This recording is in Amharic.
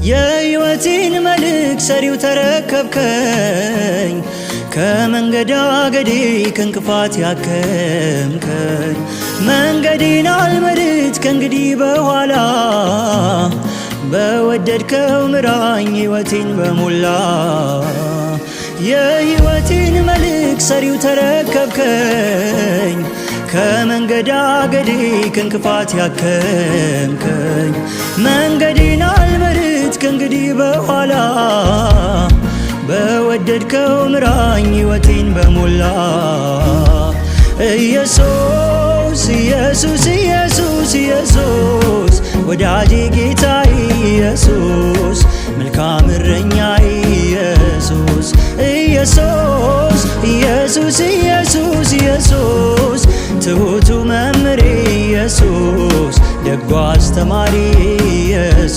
የሕይወቴን መልክ ሰሪው ተረከብከኝ፣ ከመንገድ አገዴ ከእንቅፋት ያከምከኝ። መንገዴን አልመርት ከእንግዲህ በኋላ፣ በወደድከው ምራኝ ሕይወቴን በሞላ። የሕይወቴን መልክ ሰሪው ተረከብከኝ፣ ከመንገድ አገዴ ከእንቅፋት ያከምከኝ። መንገዴን አልመርት ከእንግዲህ በኋላ፣ በወደድከው ምራኝ ሕይወቴን በሞላ። ኢየሱስ፣ ኢየሱስ፣ ኢየሱስ፣ ኢየሱስ፣ ወዳጄ ጌታ ኢየሱስ፣ መልካም እረኛ ኢየሱስ። ኢየሱስ፣ ኢየሱስ፣ ኢየሱስ፣ ኢየሱስ፣ ትሁቱ መምህሬ ኢየሱስ፣ ደጉ አስተማሪ ኢየሱስ።